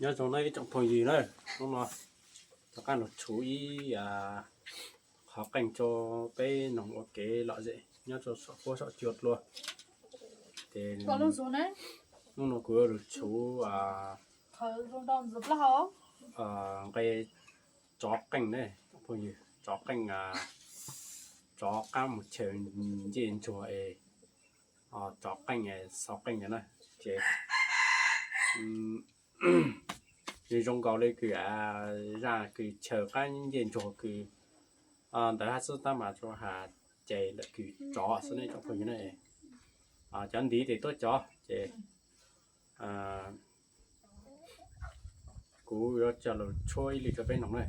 Nyob zoo na ib tsoom phooj ywg na, hnub no rov qab los tshuv ib qhov qeej rau peb noog ua kev lom zem nyob rau saum huab saum cua dlua. Ces hnub no kuv yuav los tshuv nqe tsov qeej ne, phooj ywg, tsov qeej, tsov qab mus chaws ncej ntsuag es tsov qeej xaus qeej ntawd na. Ces zoo nkaus li kws zaj kws chaws qab ncej ntsuag kws ntawd hab xwb tab mas tsuas has ces ntawm kws tsov xwb ne tsoom phooj ywg na. Cov ntiv tes tuab cov ces kuv yuav tsa los tshuab ib lwm rau peb noog na.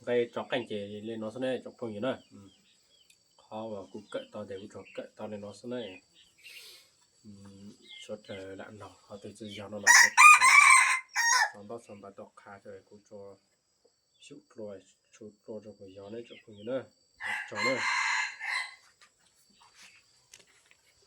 Nqe tsov qeej ces li no xwb ne tsoom phooj ywg na. Qhov uas kuv kawm tau ces kuv tsuas kawm tau li no xwb ne. Suav dlawg lam noog qhov twg tsi yog no los tso ntaub tso npav tau qha, kuv tsuas xub dlua, tshuv dlua rau kuas yog ne tsoom phooj ywg na. Ua tsaug na.